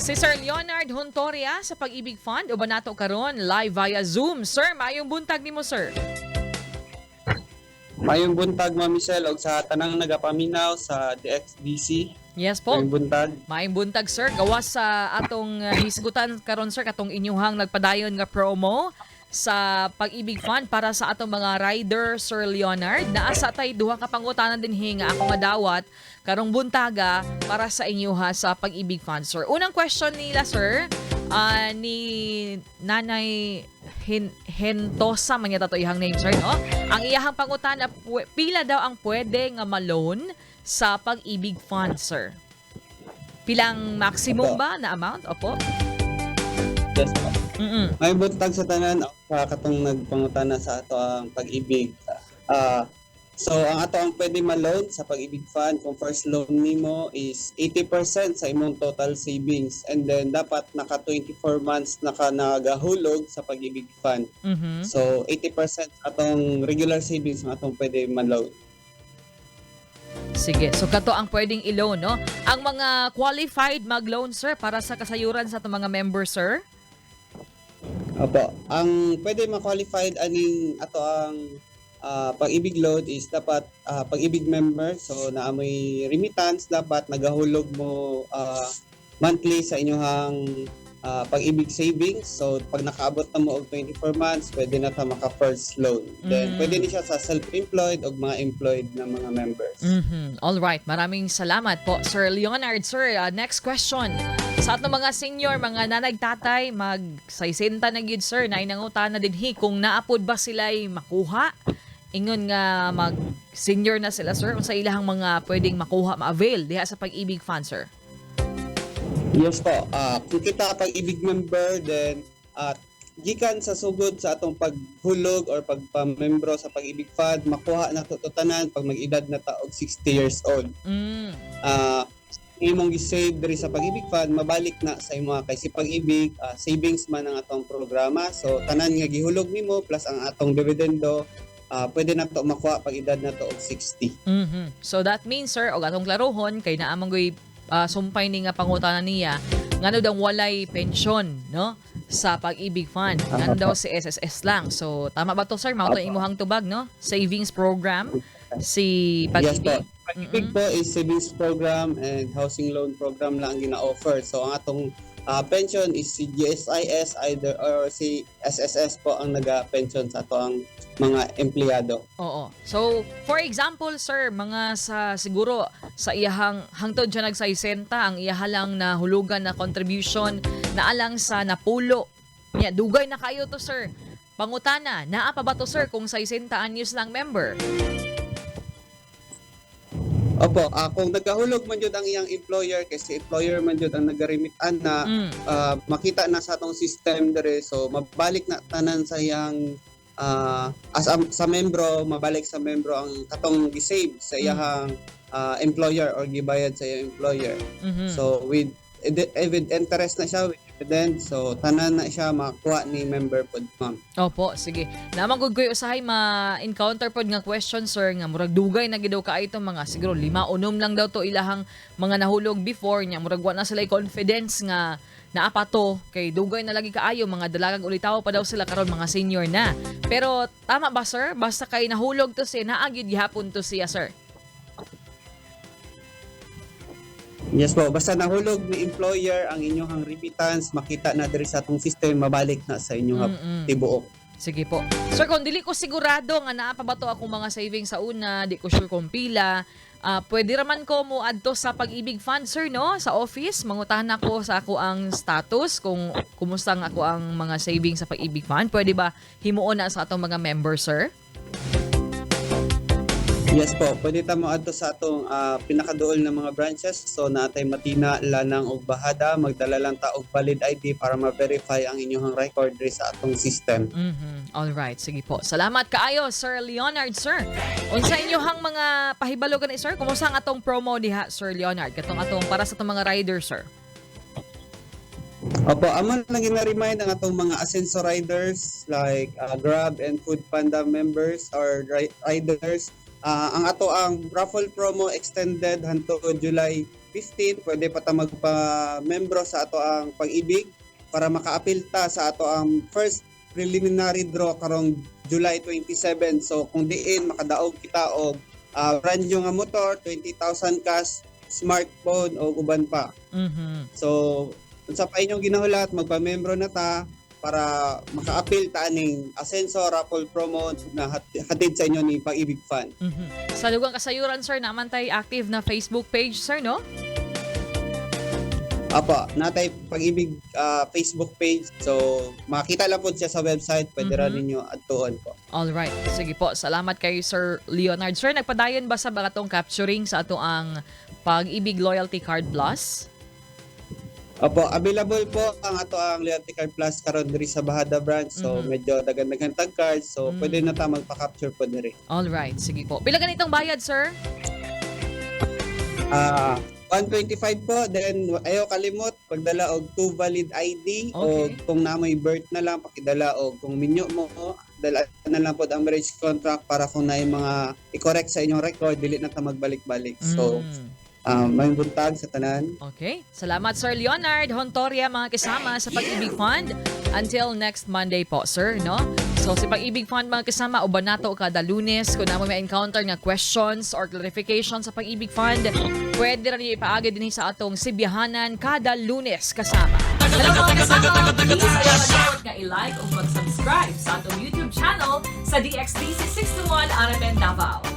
Si Sir Leonard Hontoria sa Pag-ibig Fund uban nato karon live via Zoom. Sir, maayong buntag nimo, sir. Maayong buntag, Ma'am Michelle, og sa tanang nagapaminaw sa DXDC. Yes po. Maayong buntag. Maayong buntag, sir. Gawas sa atong hisgutan karon, sir, katong inyuhang nagpadayon nga promo sa Pag-ibig Fund para sa atong mga rider, Sir Leonard. Naa sa tay duha ka pangutana dinhi nga ako nga dawat karong buntaga para sa inyuha sa Pag-ibig Fund, sir. Unang question nila, sir, ni Nanay Hentosa man yata to iyang name, sir, no? Ang iyahang pangutana, pila daw ang pwede nga ma-loan sa Pag-ibig Fund, sir? Pilang maximum Opo. Ba na amount? Opo. Yes po. Maayong buntag sa tanan sa katong nagpangutana sa ato ang Pag-ibig. So ang ato ang pwede ma-loan sa Pag-ibig Fund kung first loan nimo is 80% sa imong total savings and then dapat naka 24 months na ka nagahulog sa Pag-ibig Fund. So 80% atong regular savings ang atong pwede ma-loan. Sige. So kato ang pwedeng i-loan, no? Ang mga qualified mag-loan, sir, para sa kasayuran sa atong mga members, sir? Opo. Ang pwede ma-qualified aning ato ang Pag-ibig loan is dapat Pag-ibig member, so naa moy remittance, dapat nagahulog mo monthly sa inyong Pag-ibig savings. So pag nakaabot na mo og 24 months, pwede na ta maka first loan. Then pwede ni siya sa self-employed o mga employed na mga members. All right. Maraming salamat po, Sir Leonard. Sir, next question. Sa atong mga senior, mga nanay tatay, mag 60 na gyud, sir, na nangutana dinhi kung naapod ba sila'y makuha. Ingon nga mag senior na sila, sir, unsa ilahang mga pwedeng makuha, ma-avail diha sa Pag-ibig Fund, sir? Yes po. Kung kita Pag-ibig member, then at gikan sa sugod sa atong paghulog or pagpamembro sa Pag-ibig Fund, makuha na to tanan pag mag-edad na ta og 60 years old. Imong gi-save diri sa Pag-ibig Fund, mabalik na sa imo kay si Pag-ibig savings man ang atong programa. So tanan nga gihulog nimo plus ang atong dividendo, pwede na to makuha pag edad na to og 60. So that means, sir, og atong klarohon kay naa man goy sumpay ni nga pangutana niya ngano daw walay pensyon, no, sa Pag-ibig Fund. Ngano daw si SSS lang. So tama ba to, sir? Mao to imuhang tubag, no? Savings program si Yes po. Pag-ibig. Pag-ibig po is savings program and housing loan program lang ang gina-offer. So ang atong pension is si GSIS either or si SSS po ang naga-pension sa ato ang mga empleyado. Oo. So, for example, sir, mga sa siguro sa iyahang hangtod siya nag-60, ang iyaha lang na hulugan na contribution na alang sa napulo. Nya, dugay na kayo to, sir. Pangutana, naa pa ba to, sir, kung 60 anyos lang member? Opo, kung nagahulog man jud ang iyang employer kasi employer man jud ang naga-remit ana, makita na sa atong system dere, so mabalik na tanan sa iyang as sa membro, mabalik sa membro ang katong gi-save sa iyang employer or gibayad sa iyang employer. So with interest na siya, with dividend, so tanan na siya makuha ni member pod, ma'am. Opo, sige. Naa man gud ko'y usahay ma-encounter pod nga question, sir, nga murag dugay na gid daw kaayo to, mga siguro 5 unom lang daw to ilahang mga nahulog before nya murag wa na sila confidence nga naa pa to kay dugay na lagi kaayo, mga dalagang ulitawo pa daw sila karon mga senior na. Pero tama ba, sir? Basta kay nahulog to siya, naa gyud gihapon to siya, sir? Yes po, basta nahulog ni employer ang inyong remittance, makita na diri sa atong system, mabalik na sa inyong tibuok. Sige po. Sir, kung dili ko sigurado nga naa pa ba to akong mga savings sa una, di ko sure kung pila, pwede raman ko mo adto sa Pag-ibig Fund, sir, no? Sa office, mangutahan ako sa ako ang status kung kumusta nga ako ang mga savings sa Pag-ibig Fund. Pwede ba himuon na sa atong mga members, sir? Yes po, pwede ta mo adto sa atong pinakaduol na mga branches. So naa tay Matina, Lanang ug Bajada, magdala lang ta og valid ID para ma-verify ang inyong record diri sa atong system. All right, sige po. Salamat kaayo, Sir Leonard, sir. Unsa inyohang mga pahibalo gani, sir? Kumusta ang atong promo diha, Sir Leonard? Katong atong para sa atong mga riders, sir. Opo, amo lang gina-remind ang atong mga Asenso riders like Grab and Food Panda members or riders. Ang ato ang raffle promo extended hantod July 15, pwede pa ta magpa-membro sa ato ang Pag-ibig para maka-apil ta sa ato ang first preliminary draw karong July 27. So kung diin makadaog kita og brand new nga motor, 20,000 cash, smartphone o uban pa. So unsa pa inyong ginahulat, magpa-membro na ta para maka-apil ta aning Asenso Raffle Promo na hatid sa inyo ni Pag-ibig Fund. Sa dugang kasayuran, sir, naman tay active na Facebook page, sir, no? Apo, natay Pag-ibig Facebook page. So makita lang po siya sa website, pwede ra ninyo adtuon po. All right. Sige po. Salamat kay Sir Leonard. Sir, nagpadayon ba sa mga tong capturing sa ato ang Pag-ibig Loyalty Card Plus? Opo, available po ang ato ang Loyalty Card Plus karon diri sa Bajada branch. So medyo daghan-daghan tag cards. So pwede na ta magpa-capture po diri. All right. Sige po. Pila ganitong bayad, sir? 125 po, then ayaw kalimot pagdala og two valid ID o kung na may birth na lang pakidala og kung minyo mo, dala na lang pod ang marriage contract para kung naay mga i-correct sa inyong record, dili na ta magbalik-balik. So may buntag sa tanan. Okay. Salamat, Sir Leonard Hontoria, mga kasama sa Pag-ibig Fund. Until next Monday po, sir, no? So, si Pag-ibig Fund, mga kasama, uban nato kada Lunes. Kung namo may encounter nga questions or clarification sa Pag-ibig Fund, pwede rin ipaagi din sa atong Sibyahanan kada Lunes, kasama. Hello, mga kasama! Please ayaw kalimot nga i-like o mag-subscribe sa atong YouTube channel sa DXDC 61 RMN Davao.